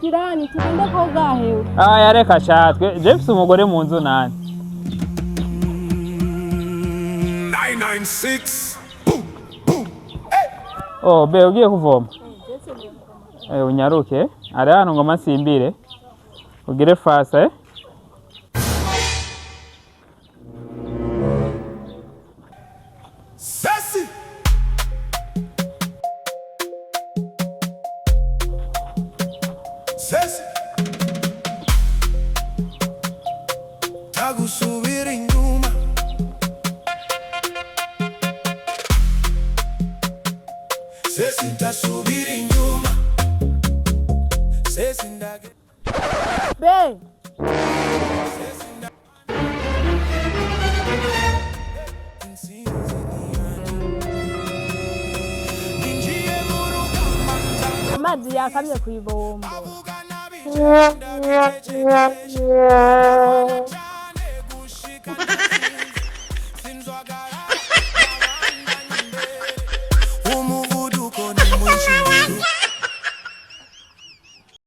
Kirani tugende koga hewe. Aya reka sha twe je mfise umugore mu nzu nani. 996. Oh, be ugiye kuvoma? Eh, unyaruke. Ari hano ngoma nsimbire. Ugire fasa eh? Sesi. Sesi. Tagusubira inyuma. Sesi ntasubira inyuma. Sesi ndage. Be Ninjiye mu rugamba amazi yakamye ku ibombo. ndavuga nabi ndabigejeje.